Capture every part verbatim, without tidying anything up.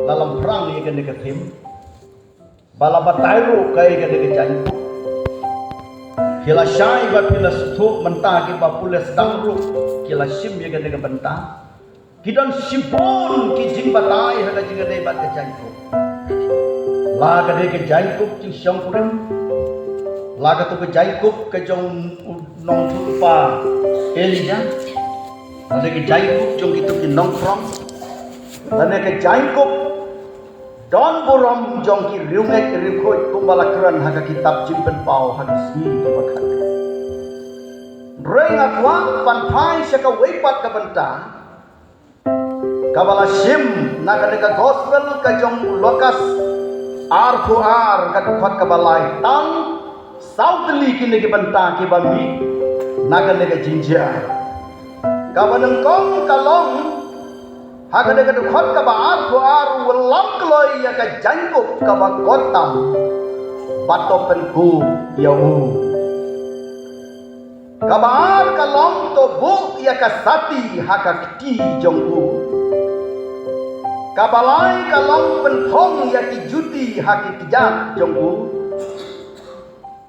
la lam phrang ïa kane ka theme. Ba la batai ruh ka ïa kane ka jaiñkup. Phi la shai bad phi la sngewthuh mynta kiba pule sdang ruh ki la shim ïa kane ka bynta. Ki don shibun ki jingbatai ha ka jingïadei bad ka jaiñkup. La ka dei ka jaiñkup jingshongkurim. La ka tu ka jaiñkup ka jong u nongthuh pa Elijah. La dei ka jaiñkup jong kitu ki nongkrong. La dei ka jaiñkup don burom jong ki riewngeit riewkhuid kumba la kren ha ka kitab Jingpynpaw ha ki sngi kiba khatduh. Hynrei nga kwah ban phai sha kawei pat ka bynta kaba la shim na kane ka gospel ka jong u Lukas arphew ar ka dkhot kaba lai tang saw tylli kine ki bynta kiba mih na kane ka jingjia. Kaba nyngkong ka long ha kane ka dkhot kaba arphew ar u lam kloi ïa ka jaiñkup kaba kordam bad to pynkup ïa u. Kaba ar ka long to buh ïa ka sati ha ka kti jong u. Kaba lai ka long pynthong ïa ki juti ha ki kjat jong u.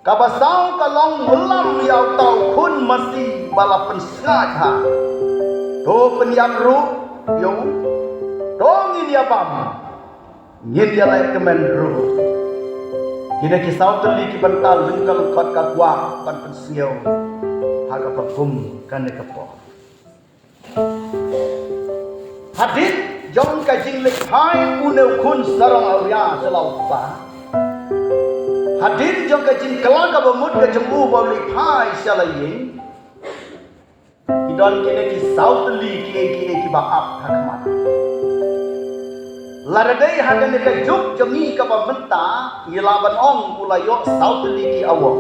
Kaba saw ka long wallam ïa uta u khun masi ba la pynsngaid ha. To pynïap ruh ïa u. To ngin ïa bam. Ngin ïa leh kmen ruh. Kine ki saw tylli ki bynta lyngkot lyngkot ka kwah ban pynsngew ha kaba kum kane ka por. Hadien jong ka jingleit phai une u khun sarong awria sha la u kpa. Hadien jong ka jingkylla kaba mut ka jong u ba u leit phai sha la ïing. Ki don kine ki saw tylli kiei kiei kiba ap ha khmat. Lada dei ha kane ka juk jong ngi kaba mynta ngi lah ban ong u la ïoh saw tylli ki awok.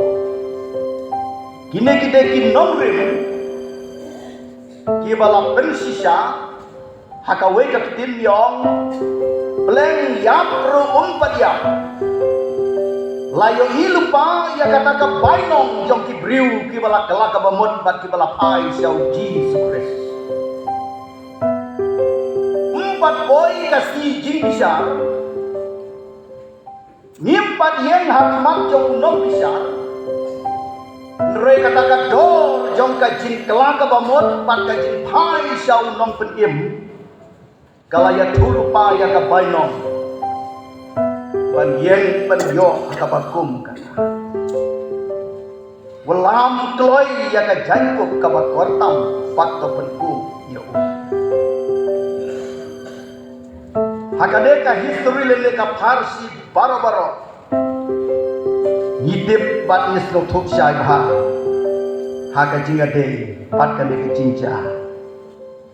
Kine ki dei ki nongrim kiba la pynshisha ha kawei ka ktien ïa ong pleng ïap ruh um pat ïap. La ïohi lypa ïa kata ka bainong jong ki briew kiba la kylla kaba mut bad kiba la phai sha u Jisu Khrist. Ym pat poi ka sngi jingbishar. Ngim pat ïeng ha khmat jong u nongbishar. Hynrei kata ka dor jong ka jingkylla kaba mut bad ka jingphai sha u nongpynim ka la ïathuh lypa ïa ka bainong ban ïeng ban ïoh ha kaba kum kata. Wallam kloi ïa ka jaiñkup kaba kordam bad to pynkup ïa u. Ha kane ka histori lane ka pharshi baroh baroh ngi tip bad ngi sngewthuh shai bha ha ka jingïadei bad kane ka jingjia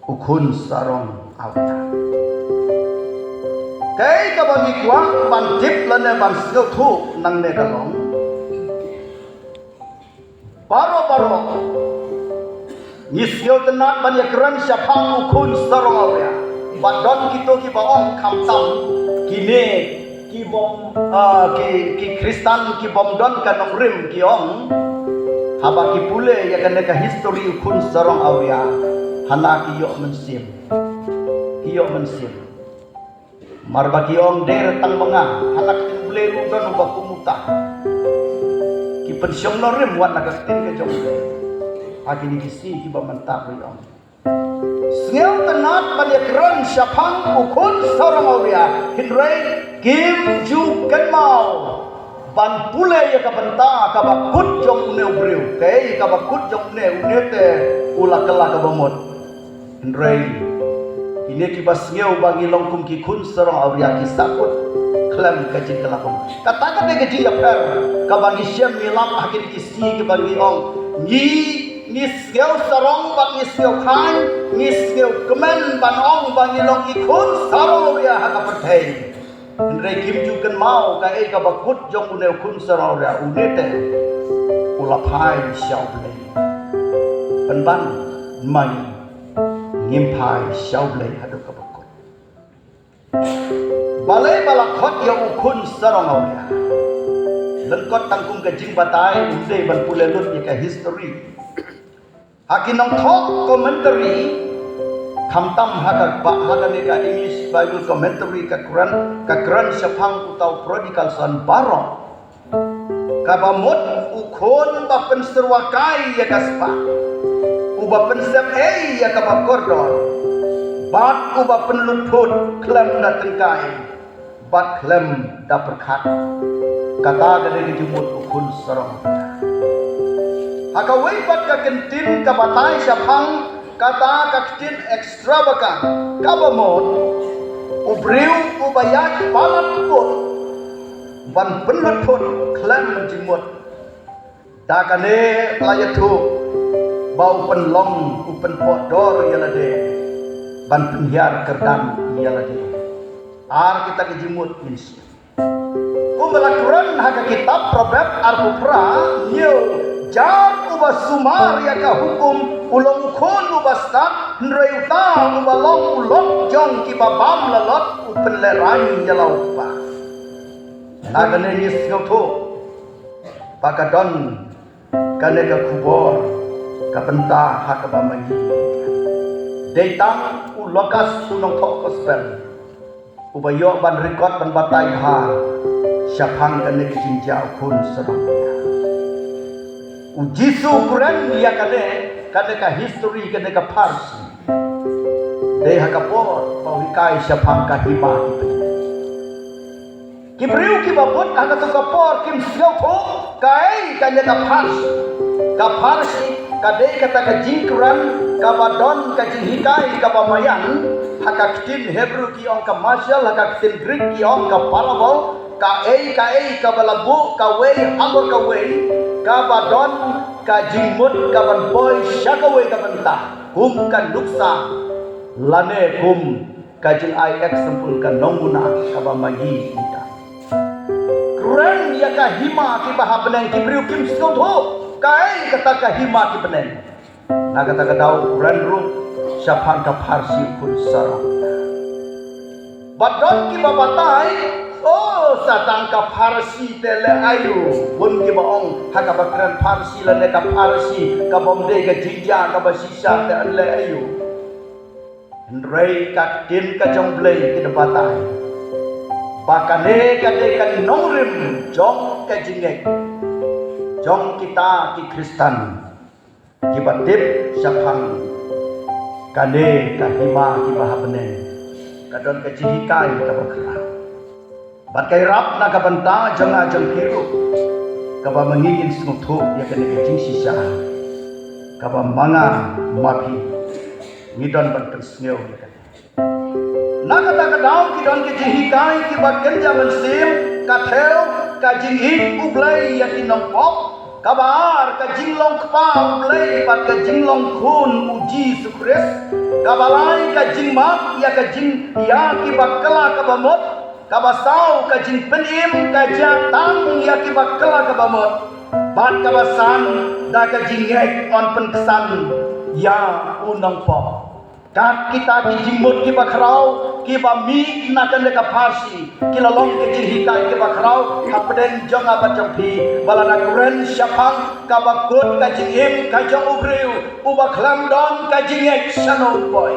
u khun sarong awria. Kaei kaba ngi kwah ban tip lane ban sngewthuh nangne ka long baroh baroh ngi sngewtynnat ban ïakren shaphang u khun sarong awria. Bad don kito kiba ong khamtam kine ki bym, ah, ki, ki Khristan ki bym don ka nongrim ki ong haba ki pule ïa kane ka histori u khun sarong awria hana ki ïoh mynsiem. Ki ïoh mynsiem. Mar ba ki ong der tang ma nga, hana ka ktien Blei ruh don uba kum uta. Ki pynshong nongrim wat na ka ktien ka jong Blei. Ha kine ki sngi kiba mynta ruh ong. Sngewtynnat ban ïakren shaphang u khun sarong awria, hynrei kim ju kynmaw ban pule ïa ka bynta kaba kut jong une u briew. Kaei kaba kut jong une, une te u la kylla kaba mut. Hynrei kine kiba sngew ba ngi long kum ki khun sarong awria ki sahkut khlem ka jingkylla bam. Kata ka dei ka jingïapher kaba ngi shem ngi lap ha kine ki sngi kiba ngi ong ngi, ngi sngew sarong bad ngi sngew khlaiñ, ngi sngew kmen ban ong ba ngi long ki khun sarong awria ha ka pyrthei. Hynrei kim ju kynmaw kaei kaba kut jong une u khun sarong awria, une te u la phai sha U Blei. Pynban ma ngi ngim phai sha U Blei haduh kaba kut. Balei ba la khot ïa u khun sarong awria? Lyngkot tang kum ka jingbatai, ym dei ban pule lut ïa ka histori. Ha ki nongthoh commentary Khamtam ha ka ba ha kane ka English Bible Commentary ka kren, ka kren shaphang uta u prodigal son baroh. Kaba mut u khun ba pynsyrwa kai ïa ka spah, uba pynsep ei ïa kaba kordor, bad uba pynlut phut khlem da tyngkai bad khlem da pyrkhat. Kata ka dei ka jingmut u khun sarong. Ha kawei pat ka kyntien ka batai shaphang kata ka ktien extravagant, kaba mut u briew uba ïaid palat phut ban pynlut phut khlem jingmut. Da kane la ïathuh ba u pynlong u pynpoh dor ïa lade ban pynhiar kyrdan ïa lade. Ar kita ki jingmut ngin shem. Kumba la kren ha ka kitab Proverb arphew phra, ñiew jar uba sumar ïa ka hukum u long u khun uba stad, hynrei uta uba long u lok jong kiba bam lalot u pynlehraiñ ïa la u kpa. Na kane ngi sngewthuh ba ka don kane ka khubor ka bynta ha kaba ma ngi. Dei tang u Lukas u nongthoh gospel uba ïoh ban record ban batai bha shaphang kane ka jingjia u khun sarong. U Jisu u kren ïa kane, kane ka history, kane ka pharshi. Dei ha ka por ba u hikai shaphang ka hima ki bneng. Ki briew kiba bud ha kato ka por kim sngewthuh kaei kane ka pharshi. Ka pharshi ka dei kata ka jingkren kaba don ka jinghikai kaba maïan. Ha ka ktien Hebrew ki ong ka mashal, ha ka ktien Greek ki ong ka parable. Kaei kaei kaba la buh kawei halor kawei, kaba don ka jingmut kaban poi sha kawei ka bynta, kum ka nuksa lane kum ka jingai example, ka nonguna kaba ma ngi ita. Kren ïa ka hima kiba ha bneng, ki briew kim sngewthuh kaei kata ka hima ki bneng. Na kata ka daw kren ruh shaphang ka pharshi u khun sarong. Bad don kiba batai, o, sa tang ka pharshi te leh aïu. Bun kiba ong ha kaba kren pharshi lane ka pharshi, ka bym dei ka jingjia kaba shisha te leh aïu. Hynrei ka ktien ka jong U Blei ka da batai ba kane ka dei ka nongrim jong ka jingngeit jong kita ki Khristan kiba tip shaphang kane ka hima kiba ha bneng. Ka don ka jinghikai kaba khraw. Bad ka ïarap na ka bynta jong nga jong phi ruh, kaba ma ngi ngin sngewthuh ïa kane ka jingshisha kaba ma nga ma phi ngi don ban pynsngew ïa kane. Na kata ka daw ki don ki jinghikai kiba kynja mynsiem, ka thew ka jingïeit U Blei ïa ki nongpop, kaba ar ka jinglong kpa U Blei bad ka jinglong khun U Jisu Khrist, kaba lai ka jingmap ïa ka jing ïa kiba kylla kaba mut, kaba saw ka jingpynim ka jia tang ïa kiba kylla kaba mut, bad kaba san da ka jingngeit yn pynksan ïa u nongpop. Kat kita ki jingmut kiba khraw kiba mih na kane ka pharshi ki la long ki jinghikai kiba khraw hapdeng jong nga bad jong phi, ba la da kren shaphang kaba kut ka jingim ka jong u briew uba khlem don ka jingngeit shano un poi.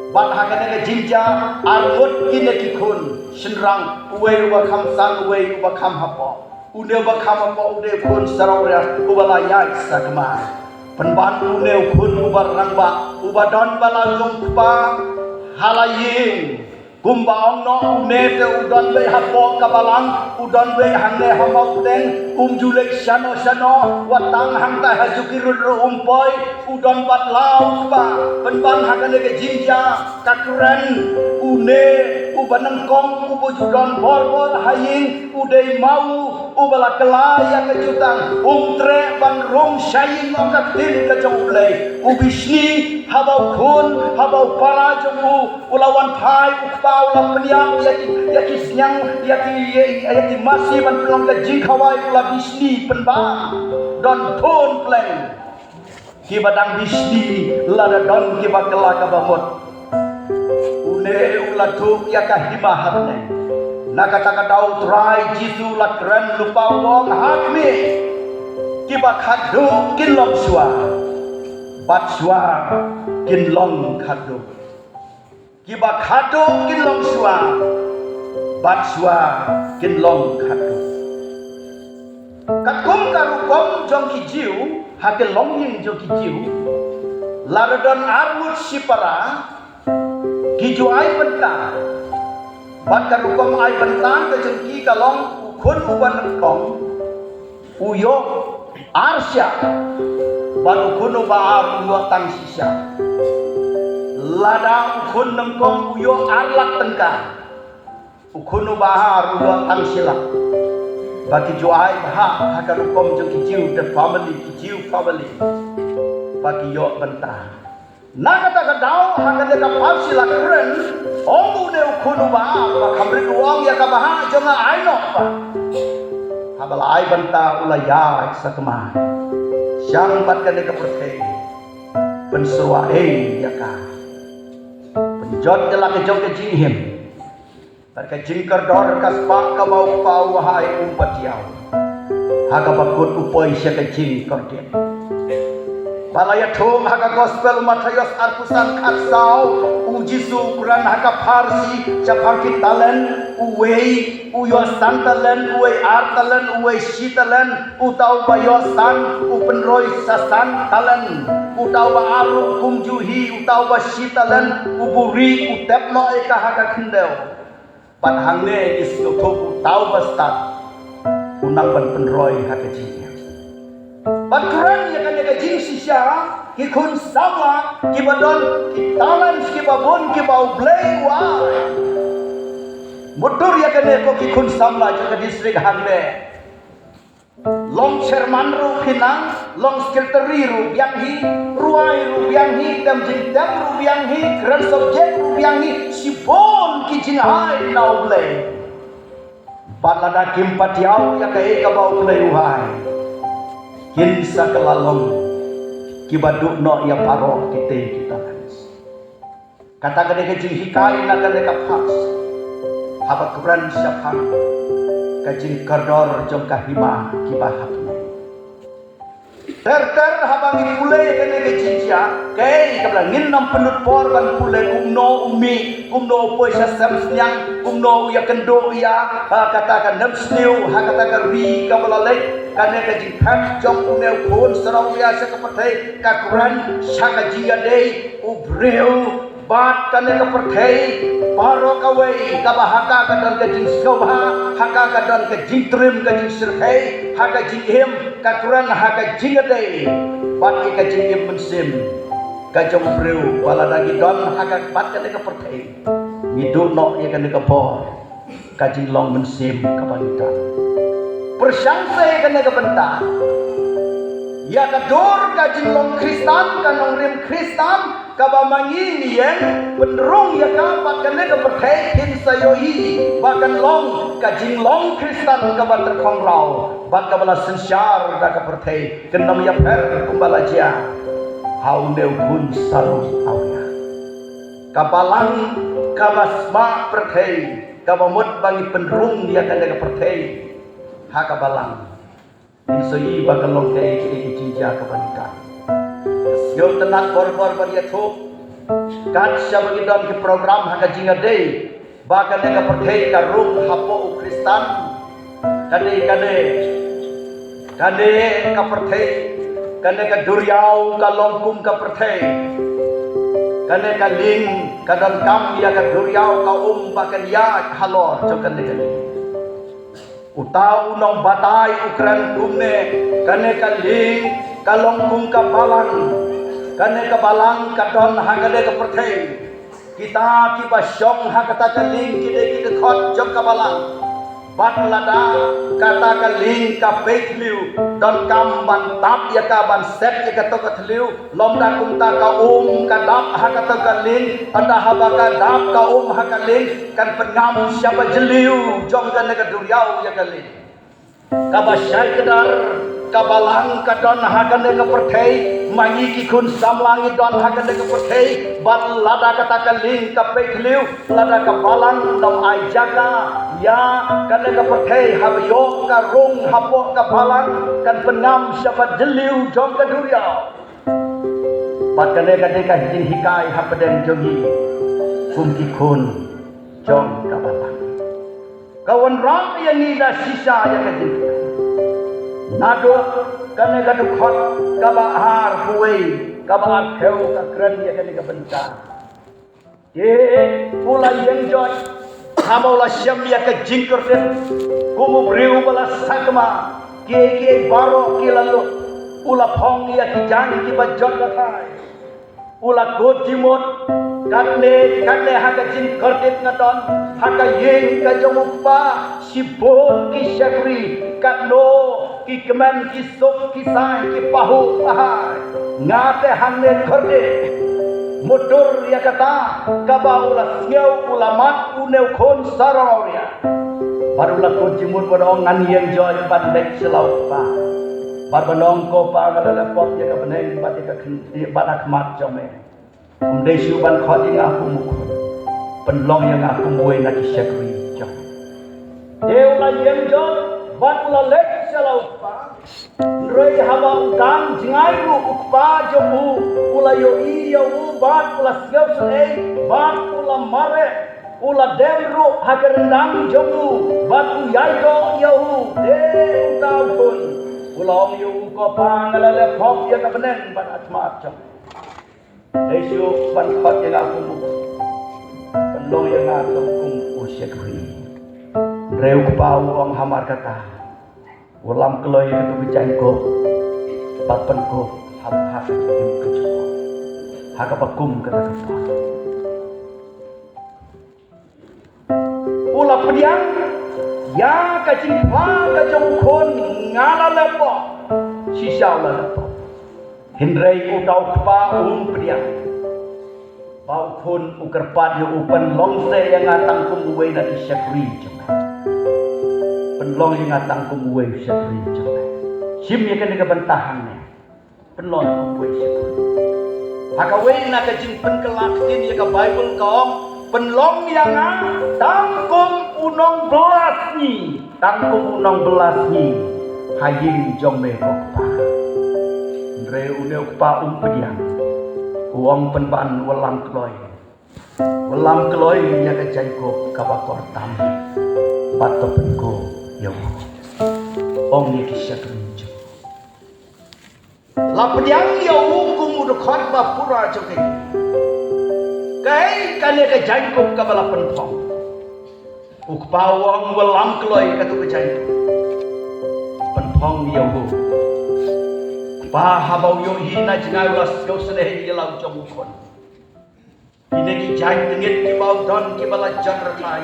Bad ha kane ka jingjia ar ngut kine ki khun shynrang, uwei uba kham san, uwei uba kham hapoh. Une uba kham hapoh u dei u khun sarong riat uba la ïaid sakma. Pynban une u khun uba rangbah uba don ba la long kpa ha la ïing. Kumba ong noh, une te u don beit hapoh ka balang, u don beit hangne ha mawteng, um ju leit shano shano, wat tang hangtai ha Juki Road ruh um poi, u don bad la u kpa. Pynban ha kane ka jingjia ka kren une uba nyngkong uba ju don bor bor ha ïing, u dei ma u uba la kylla ïa ka jutang, um treh ban rung sha ïing, ong ka ktien ka jong U Blei. U bishni haba u khun, haba u para jong u u la wan phai, u kpa u la pynïap ïa ki, ïa ki sniang, ïa ki, ïa, ïa ki masi ban pynlong ka jingkhawai, u la bishni pynban. Don khun pleng kiba dang bishni lada don kiba kylla kaba mut. Une u la tuh ïa ka hima ha bneng. Na kata ka daw u Trai Jisu u la kren lypa u ong, ha khmih, kiba khatduh kin long shuwa, bad shuwa kin long khatduh. Kiba khatduh kin long shuwa, bad shuwa kin long khatduh. Katkum ka rukom jong ki Jiw, ha ka longïing jong ki Jiw, lada don arngut shipara, ki ju ai bynta. Bad ka rukom ai bynta ka jong ki ka long u khun uba nyngkong u ïoh ar shah, bad u khun uba ar u ïoh tang shi shah. Lada u khun nyngkong u ïoh ar lak tyngka, u khun uba ar u ïoh tang shi lak. Ba ki ju ai bha ha ka rukom jong ki Jiw, the family, ki Jiw family. Ba ki ïoh bynta. Na kata ka daw, ha kane ka pharshi la kren, ong une u khun uba ar, ba kham rit u ong ïa ka bhah jong nga, ai noh bha. Haba la ai bynta u la ïaid sakma. Shang pat kane ka pyrthei. Pynsyrwa ei ïa ka. Pynjot ïa la ka jong ka jinghim. Bad ka jingkordor ka spah kaba u kpa u wahai um pat ïaw. Ha kaba kut u poi sha ka jingkordit. Ba la ïathuh ha ka gospel Mathaios arphew san khatsaw, u Jisu u kren ha ka pharshi shaphang ki talent, uwei u ïoh san talent, uwei ar talent, uwei shi talent, uta uba ïoh san u pynroi sa san talent, uta uba ar ruh kumjuh hi, uta uba shi talent, u buhrieh u tep noh ïa ka ha ka khyndew. Bad hangne ngi sngewthuh uta uba stad u nang ban pynroi ha ka jingim. Bad kren ïa kane ka jingshisha, ki khun samla kiba don ki talent kiba bun kiba U Blei u ai. Mutdur ïa kane ko ki khun samla jong ka district hangne. Long chairman ruh phi nang, long secretary ruh biang hi, rwai ruh biang hi, tem jingtem ruh biang hi, kren subject ruh biang hi, shibun ki jingai na U Blei. Bad lada kim pat ïaw ïa kaei kaba U Blei u ai, kin sa kylla long kiba duh noh ïa baroh kitei ki talent. Kata ka dei ka jinghikai na kane ka pharshi. Haba kren shaphang ka jingkordor jong ka hima kiba ha bneng. Ter ter haba ngi pule ïa kane ka jingjia, kaei kaba la ngin nym pynlut por ban pule kumno u mih, kumno u poi sha sem sniang, kumno u ïakynduh ïa, ha kata ka nemsniew, ha kata ka ri kaba la leit, kane ka jingphet jong une u khun sawdong ïa sha ka pyrthei, ka kren sha ka jingïadei u briew bad kane ka pyrthei baroh kawei kaba ha ka ka don ka jingsngewbha, ha ka ka don ka jingtriem, ka jingshyrkhei, ha ka jingim, ka kren ha ka jingïadei bad ïa ka jingim mynsiem ka jong u briew ba lada ngi don ha ka bad kane ka pyrthei ngi duh noh ïa kane ka bor. Ka jinglong mynsiem kaba ngi don. Pyrshang sa ïa kane ka bynta. Ïa ka dur ka jinglong Khristan, ka nongrim Khristan kaba ma ngi ngi ïeng, pynrung ïa ka bad kane ka pyrthei kin sa ïohi ba kan long ka jinglong Khristan kaba tyrkhong raw bad kaba la synshar da ka pyrthei, kan nym ïapher kumba la jia ha une u khun sarong awria. Ka balang kaba sma pyrthei. Kaba mut ba ngi pynrung ïa kane ka pyrthei ha ka balang. Ngin sa ïohi ba ka long kaei kaei ka jingjia kaba ngi don. Sngewtynnat bor bor ban ïathuh. Kat shaba ngi don ki program ha ka jingïadei ba kane ka pyrthei ka rung hapoh u Khristan. Kane kane kane ka pyrthei, kane ka duriaw ka long kum ka pyrthei. Kane ka lieng ka donkam ïa ka duriaw ka um ba kan ïaid halor jong kane ka lieng. Uta u nongbatai u kren kumne, kane ka lieng ka long kum ka balang. Kane ka balang ka don ha kane ka pyrthei. Kita kiba shong ha kata ka lieng ki dei ki dkhot jong ka balang. Bad lada kata ka lieng ka pei thliew, donkam ban tap ïa ka, ban set ïa kato ka thliew. Lymda kumta ka um ka dap ha kato ka lieng, ynda haba ka dap ka um ha ka lieng, kan pynngam sha ba jylliew jong kane ka duriaw ïa ka lieng. Kaba shai kdar ka balang ka don ha kane ka pyrthei, ma ngi ki khun samla ngi don ha kane ka pyrthei. Bad lada kata ka lieng ka pei thliew, lada ka balang nym ai jaka ïa kane ka pyrthei, haba ïoh ka rung hapoh ka balang, kan pynngam sha ba jylliew jong ka duriaw. Bad kane ka dei ka jinghikai hapdeng jong ngi kum ki khun jong ka balang. Ka wanrah ïa ngi da shisha ïa ka jingkmen. Naduh kane ka dkhot kaba arphew wei, kaba arphew ka kren ïa kane ka bynta. Te u la ïeng joit haba u la shem ïa ka jingkordit kum u briew ba la sakma, kiei kiei baroh ki la lut. U la phong ïa ki jaiñ kiba jot hatai. U la kut jingmut. Katne katne ha ka jingkordit nga don ha ka ïing ka jong u kpa, shibun ki shakri, katno ki kmen, ki suk, ki sai, ki pahuh pahai. Nga te hangne kordit. Mutdur ïa kata kaba u la sngew u la mad une u khun Sarawriah. Bad u la kut jingmut bad ong, ngan ïeng joit ban leit sha la u kpa. Bad ban ong, ko pa, nga la leh pop ïa ka bneng bad ïa ka khn-, bad ha khmat jong me. Ym dei shuh ban khot ïa nga kum u khun. Pynlong ïa nga kum uwei na ki shakri jong me. Te u la ïeng joit bad u la leit sha la u kpa. Hynrei haba u dang jngai ruh u kpa jong u, u la ïohi ïa u bad u la sngewsynei bad u la mareh. U la dem ruh ha ka ryndang jong u bad u ïaitoh ïa u. Te uta u khun u la ong ïa u, ko pa, nga la leh pop ïa ka bneng bad ha khmat jong me. Dei shuh ban khot ïa nga kum u khun. Pynlong ïa nga kum u shakri. Hynrei u kpa u ong, hamar kata wallam kloi ïa katu ka jaiñkup bad pynkup ha, ha ka jingim ka jong u, ha kaba kum kata ka por. U la pdiang ïa ka jingphla ka jong u khun, nga la leh pop. Shisha u la leh pop. Hynrei uta u kpa um pdiang ba u khun u kyrpad ïa u, pynlong seh ïa nga tang kum uwei na ki shakri jong me. Pynlong ïa nga tang kum uwei u shakri jong me. Shim ïa kane ka bynta hangne. Pynlong ïa nga kum uwei u shakri. Ha kawei na ka jingpynkylla ktien ïa ka Baibl ka ong, pynlong ïa nga tang kum u nongbylla sngi. Tang kum u nongbylla sngi ha ïing jong me ko kpa. Hynrei une u kpa um pdiang. U ong, pynban wallam kloi. Wallam kloi ïa ka jaiñkup kaba kor tam bad to pynkup ïa u, ong ïa ki shakri jong u. La pdiang ïa u kum u dkhot ba pura jong ka ïing. Kaei kane ka jaiñkup kaba la pynphong? U kpa u ong, wallam kloi katu ka jaiñkup. Pynphong ïa u. Kpa haba u ïohi na jngai u la sngewsynei ïa la u jong u khun. Kine ki jaiñ tngit kiba u don kiba la jot rkhai.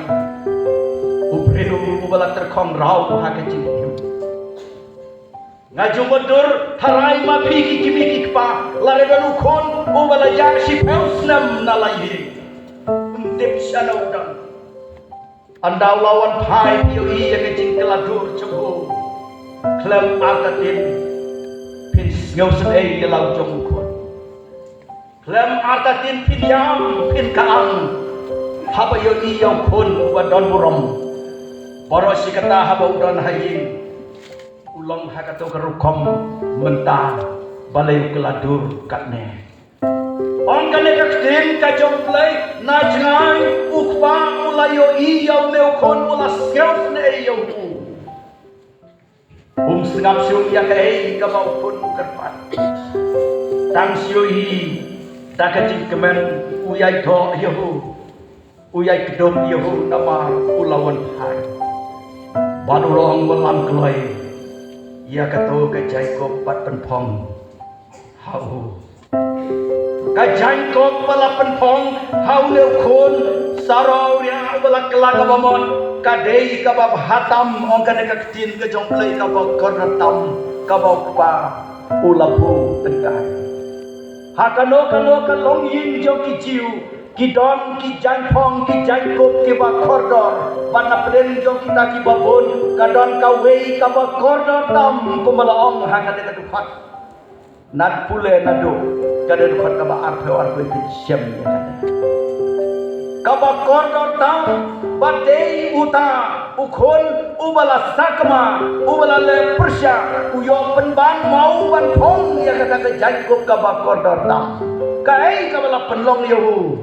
U briew uba la tyrkhong raw ha ka jingim. Nga ju mutdur, tharai ma phi ki kmie ki kpa, lada don u khun uba la ïaid shiphew snem na la ïing, ym tip shano u don. Ynda u la wan phai, phi ïohi ïa ka jingkylla dur jong u. Khlem artatien phin sngewsynei ïa la u jong u khun. Khlem artatien phin ïam, phin kyam haba ïohi ïa u khun uba don burom. Baroh shi katta haba u don ha ïing, u long ha kato ka rukom mynta, balei u kylla dur katne? Ong kane ka ktien ka jong U Blei, na jngai u kpa u la ïohi ïa une u khun, u la sngewsynei ïa u. Um sngap shuh ïa kaei kaba u khun u kyrpad. Tang shu ïohi da ka jingkmen u ïai thoh ïa u, u ïai kdup ïa u namar u la wan phai. Bad u la ong, wallam kloi ïa kato ka jaiñkup bad pynphong ha u. Ka jaiñkup ba la pynphong ha une u khun Sarawriah uba la kylla kaba mon, ka dei kaba bha tam, ong kane ka ktien ka jong U Blei, kaba kordor tam, kaba u kpa u la buh tyngkai. Ha kano kano ka longïing jong ki Jiw, ki don ki jaiñphong, ki jaiñkup kiba kordor. Bad na pdeng jong kita kiba bun, ka don kawei kaba kordor tam, kumba la ong ha kane ka dkhot. Nat pule naduh ka dei dkhot kaba arphew arphew, phi shem ïa kane. Kaba kordor tam, ba dei uta U khun uba la sakma, uba la leh pyrshah, u ïoh pynban ma u ban phong ïa kata ka jaiñkup kaba kordor tam. Kaei kaba la pynlong ïa u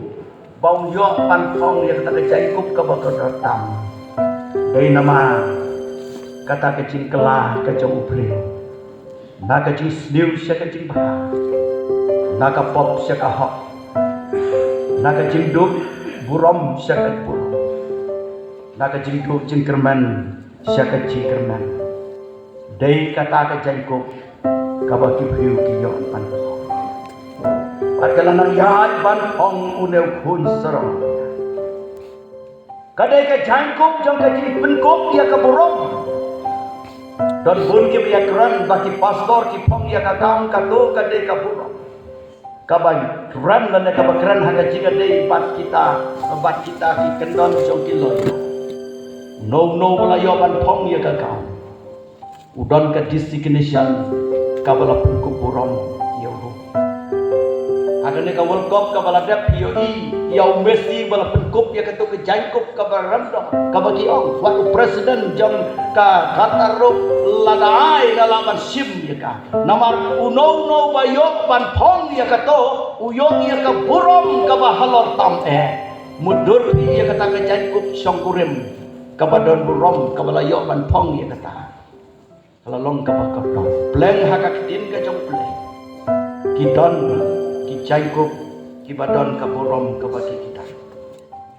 ba u ïoh ban phong ïa kata ka jaiñkup kaba kordor tam? Dei namar kata ka jingkylla ka jong u briew, na ka jingsniew sha ka jingbha, na ka pop sha ka hok, na ka jingduh burom sha ka burom, na ka jingduh jingkyrmen sha ka jingkyrmen. Dei kata ka jaiñkup kaba ki briew ki ïoh ban phong. Bad ka la nang ïaid ban phong une u khun sarong. Ka dei ka jaiñkup jong ka jingpynkup ïa ka burom. Don bun kiba ïakren ba ki pastor ki phong ïa ka kam, kato ka dei ka burom. Kaba kren lane kaba kren ha ka jingïadei bad kita, bad kita ki kyndon jong ki lawyer. Uno uno ba la ïoh ban phong ïa ka kam, u don ka designation kaba la pynkup burom ïa u. Ha kane ka World Cup kaba la dep, phi ïohi ïa u Messi ba la pynkup ïa kato ka jaiñkup kaba random, kaba ki ong, wat u president jong ka Qatar ruh lada ai nga lah ban shim ïa ka. Namar uno uno ba ïoh ban phong ïa kato, u ïoh ïa ka burom kaba halor tam eh. Mutdur phi ïa kata ka jaiñkup shongkurim kaba don burom kaba la ïoh ban phong ïa kata. Ka la long kaba kordor. Pleng ha ka ktien ka jong U Blei, ki don ki jaiñkup kiba don ka burom kaba ki kita.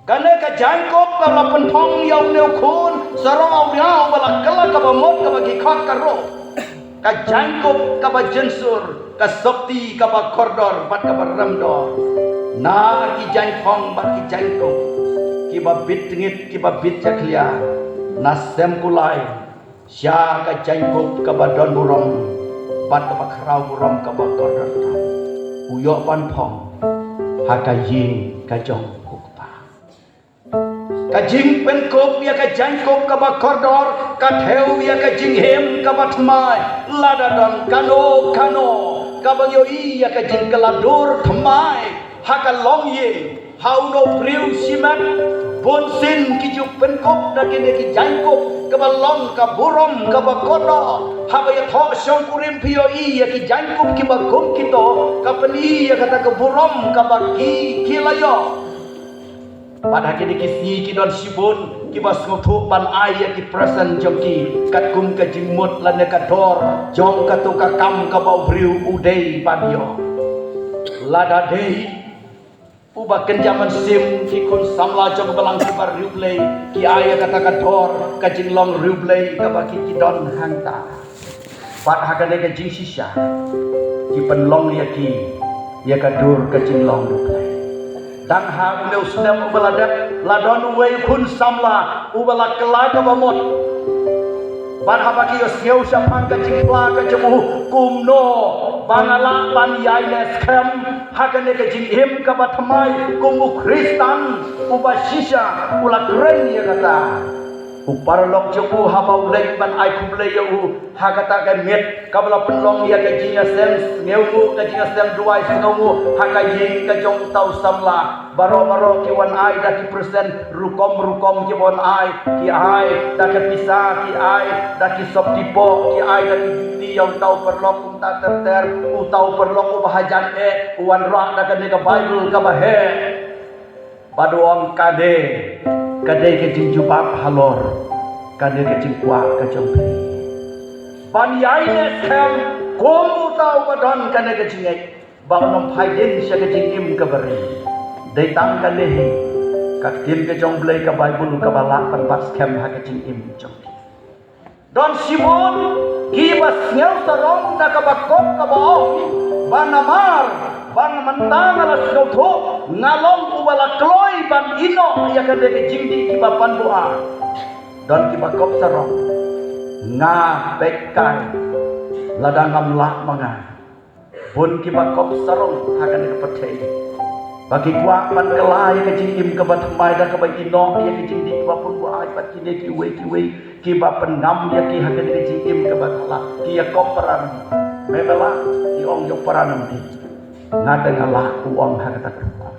Kane ka jaiñkup ka la pynphong ïa une u khun sarong awria uba la kylla kaba mut kaba ki khot ka Ro. Ka jaiñkup kaba jynsur, ka sopti kaba kordor bad kaba remdor. Na ki jaiñphong bad ki jaiñkup kiba bit tngit, kiba bit jakhlia, na sem kulai sha ka jaiñkup kaba don burom bad kaba khraw burom kaba kordor tam, u ïoh ban phong ha ka ïing ka jong U Kpa. Ka jingpynkup ïa ka jaiñkup kaba kordor ka thew ïa ka jingim kaba thymmai. Lada don kano kano kaba ïohi ïa ka jingkylla dur thymmai ha ka longïing, ha uno u briew shimet, bunsien ki ju pynkup da kine ki jaiñkup kaba long ka burom kaba kordor. Haba ïathoh shongkurim phi ïohi ïa ki jaiñkup kiba kum kito, ka pyni ïa kata ka burom kaba ki, ki la ïoh. Bad ha kine ki sngi ki don shibun kiba sngewthuh ban ai ïa ki present jong ki katkum ka jingmut lane ka dor jong kato ka kam kaba u briew u dei ban ïoh. Lada dei uba kynja mynsiem, ki khun samla jong ka balang kiba riewblei ki ai ïa kata ka dor ka jinglong riewblei kaba ki, ki don hangta. Bad ha kane ka jingshisha ki pynlong ïa ki ïa ka dur ka jinglong riewblei. Tang ha une u snem uba la dep, la don uwei u khun samla uba la kylla kaba mut. Bad haba ki ïohsngew shaphang ka jingkylla ka jong u, kumno ba nga lah ban ïaineh skhem ha kane ka jingim kaba thymmai kum u Khristan uba shisha, u la kren ïa kata. U paralok jong u haba u leit ban ai khublei ïa u ha kata ka miet kaba la pynlong ïa ka jingïaseng sngewnguh, ka jingïaseng duwai sngewnguh ha ka ïing ka jong uta u samla. Baroh baroh ki wan ai da ki present rukom rukom, ki wan ai, ki ai da ka pisa, ki ai da ki sopti poh, ki ai da ki juti ïa uta u paralok kumta ter ter. Uta u paralok uba hajan eh u wanrah da kane ka Baibl kaba heh. Bad u ong, kane ka dei ka jingjubab halor kane ka jingkwah ka jong phi ban ïaineh skhem kum uta uba don kane ka jingngeit ba un ym phai dien sha ka jingim kaba ri. Dei tang kane hi ka ktien ka jong U Blei, ka Baibl, kaba lah ban bat skhem ha ka jingim jong ki. Don shibun kiba sngew sarong da kaba kop kaba ong ba namar ba mynta nga la sngewthuh nga long uba la kloi ban ïehnoh ïa kane ka jingdih kiba pynbuaid. Don kiba kop sarong, nga peit kai lada ngam lah ma nga. Bun kiba kop sarong ha kane ka pyrthei ba ki kwah ban kylla ïa ka jingim kaba thymmai da kaba ïehnoh ïa ka jingdih kaba pynbuaid bad kine kiwei kiwei kiba pynngam ïa ki ha kane ka jingim kaba thala. Ki ïa kop para nongdie, me ba lah, ki ong ïa para nongdie. Nga te nga lah, u ong ha kata ka rukom.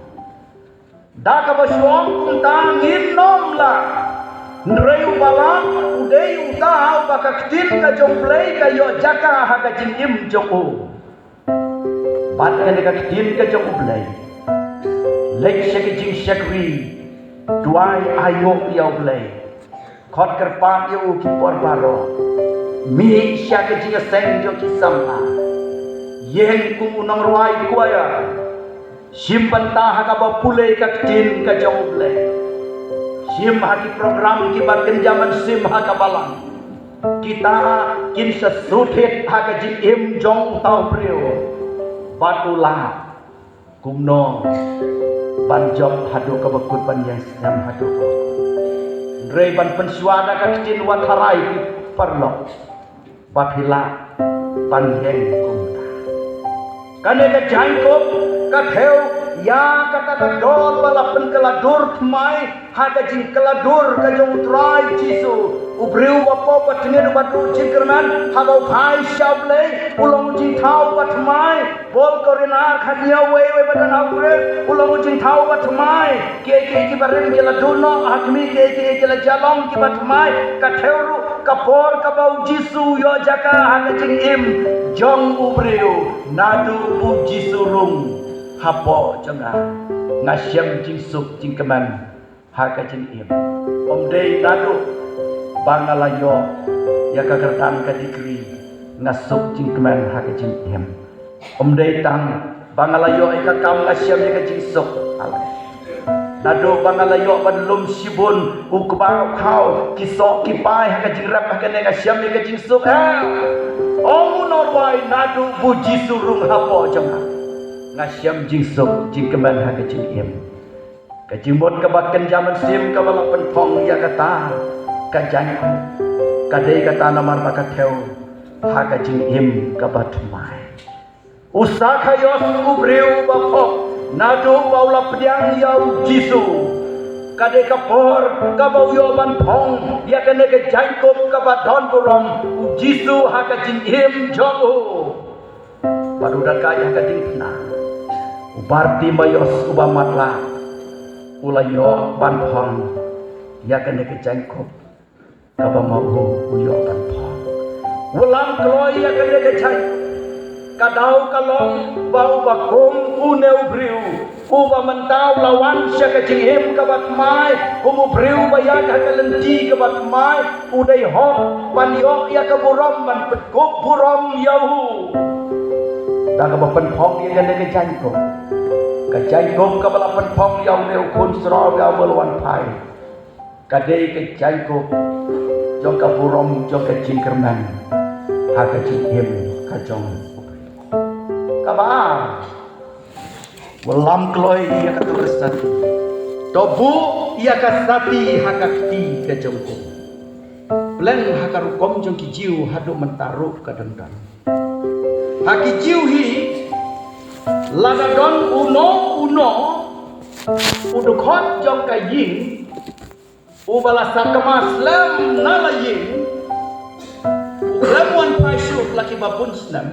Da kaba shu ong kumta ngin ym lah. Hynrei uba lah Tau ba ka ktien ka jong U Blei ka ïoh jaka ha ka jingim jong u. Bad kane ka ktien ka jong U Blei leit sha ka jingshakri, duwai aïu ïa U Blei, khot kyrpad ïa u ki por baroh, mih sha ka jingïaseng jong ki samla, ïeng kum u nongrwai choir, shim bynta ha kaba pule ka ktien ka jong U Blei, shim ha ki program kiba kynja mynsiem ha ka balang. Kita kin sa shu thied ha ka jingim jong uta u briew. Bad u lah kumno ban jop haduh kaba kut, ban ïeng snem haduh kaba kut. Hynrei ban pynshuwa da ka ktien, wat tharai, ki paralok, ba phi lah ban ïeng kumta. Kane ka jaiñkup ka thew ïa kata ka dor ba la pynkylla dur thymmai ha ka jingkylla dur ka jong U Trai Jisu. U briew ba pop, ba tngen, uba duh jingkyrmen, haba u phai sha U Blei, u long u jingthaw ba thymmai. Paul Korinth khatñiew, wei wei bad khathynñiew, u long u jingthaw ba thymmai. Kiei kiei kiba rim ki la duh noh ha khmih, kiei kiei ki la jia long kiba thymmai. Ka thew ruh ka por kaba U Jisu u ïoh jaka ha ka jingim jong u briew. Naduh U Jisu rung hapoh jong nga, nga shem jingsuk jingkmen ha ka jingim. Ym dei naduh ba nga la ïoh ïa ka kyrdan, ka degree, nga suk jingkmen ha ka jingim. Ym dei tang ba nga la ïoh ïa ka kam nga shem ïa ka jingsuk. Alah, naduh ba nga la ïoh ban lum shibun u kba u khaw, ki soh ki pai ha ka jingrep, ha kane nga shem ïa ka jingsuk. Ha, ong u nongrwai, naduh ba U Jisu rung hapoh jong nga, nga shem jingsuk jingkmen ha ka jingim. Ka jingmut kaba kynja mynsiem kaba la pynphong ïa kata ka jaiñkup, ka dei kata namar ba ka thew ha ka jingim kaba thymmai. U Sakhaios, u briew ba pop, naduh ba u la pdiang ïa U Jisu, ka dei ka por kaba u ïoh ban phong ïa kane ka jaiñkup kaba don burom, U Jisu ha ka jingim jong u. Bad u dang kai ha ka diengphna. U Bartimaios uba matlah, u la ïoh ban phong ïa kane ka jaiñkup kaba ma u u ïoh ban phong. U lam kloi ïa kane ka jaiñkup. Ka daw ka long ba uba kum une u briew uba mynta u la wan sha ka jingim kaba thymmai kum u briew ba ïaid ha ka lynti kaba thymmai, u dei hok ban ïoh ïa ka burom, ban pynkup burom ïa u da kaba pynphong ïa kane ka jaiñkup. Ka jaiñkup kaba la pynphong ïa une u khun syrwa ba u la wan phai, ka dei ka jaiñkup jong ka burom, jong ka jingkyrmen ha ka jingim ka jong u. Kaba ar, u lam kloi ïa kato ka sati. To buh ïa ka sati ha ka kti ka jong u. Pleng ha ka rukom jong ki Jiw haduh mynta ruh ka dang don. Ha ki Jiw hi, lada don uno uno u dkhot jong ka ïing uba la sakma slem na la ïing, u khlem wan phai shuh la kiba bun snem,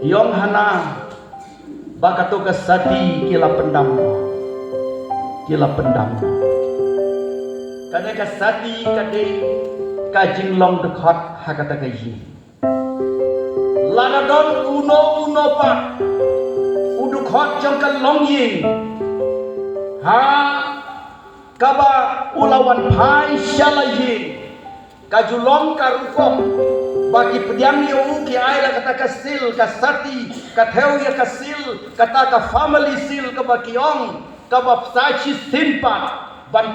ki ong hana ba kato ka sati ki la pyndam noh, ki la pyndam noh. Kane ka sati ka dei ka jinglong dkhot ha kata ka ïing. Lada don uno uno pat u dkhot jong ka longïing ha kaba u la wan phai sha la ïing, ka ju long ka rukom ba ki pdiang ïa u, ki ai la kata ka seal, ka sati, ka thew ïa ka seal, kata ka family seal kaba ki ong, kaba sa shisien pat ban